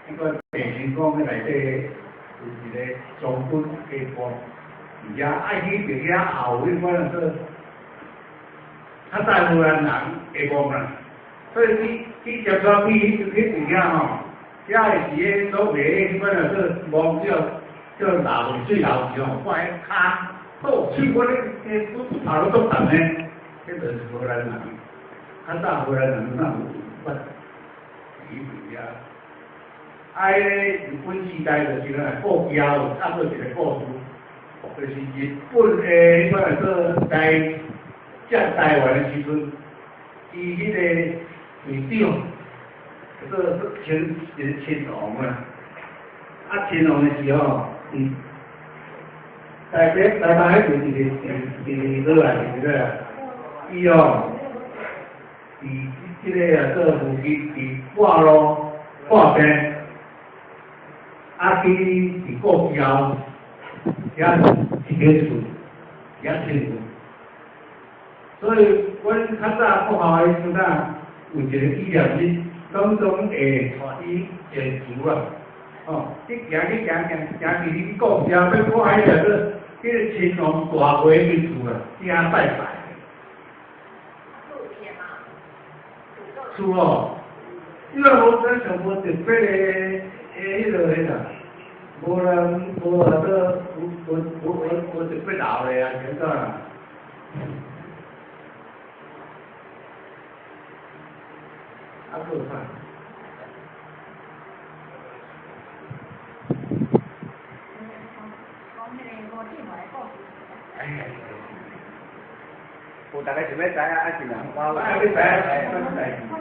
彼个地神讲，彼內底有一个將軍加官，伫遐愛去別遐後彼款啊做，較早荷蘭人會戇啦，所以去接觸去去別遐吼，遐是彼所謂彼款啊做戇叫叫老水老時吼，看彼跤倒喙我咧，彼骨頭攏足重的，彼就是荷蘭人。較早荷蘭人哪有捌去別遐？啊，彼個日本時代就是咧，故交差不多一個故事，就是日本的彼款做台占台灣的時陣，伊彼個隊長叫做親一個親王啊，啊親王的時候，佇台北台北彼邊一個佇佇落來對不對？伊哦，佇這個啊做附近佇掛路掛病。啊，去佇故交遐一間厝，遐親厝，所以阮較早國校的時陣啊，有一個紀念日，攏總會帶伊一個厝啊，哦，你行去行行行去你故交，欲看彼個做彼個親王大會彼厝啊，去遐拜拜。厝哦，因為無咱上無特別的。欸，彼落彼啦，無人無啊，做無無無無無特別老的啊，按怎啦？啊，閣有啥？有逐个想欲知影，啊是人我我欲知影什麼代誌？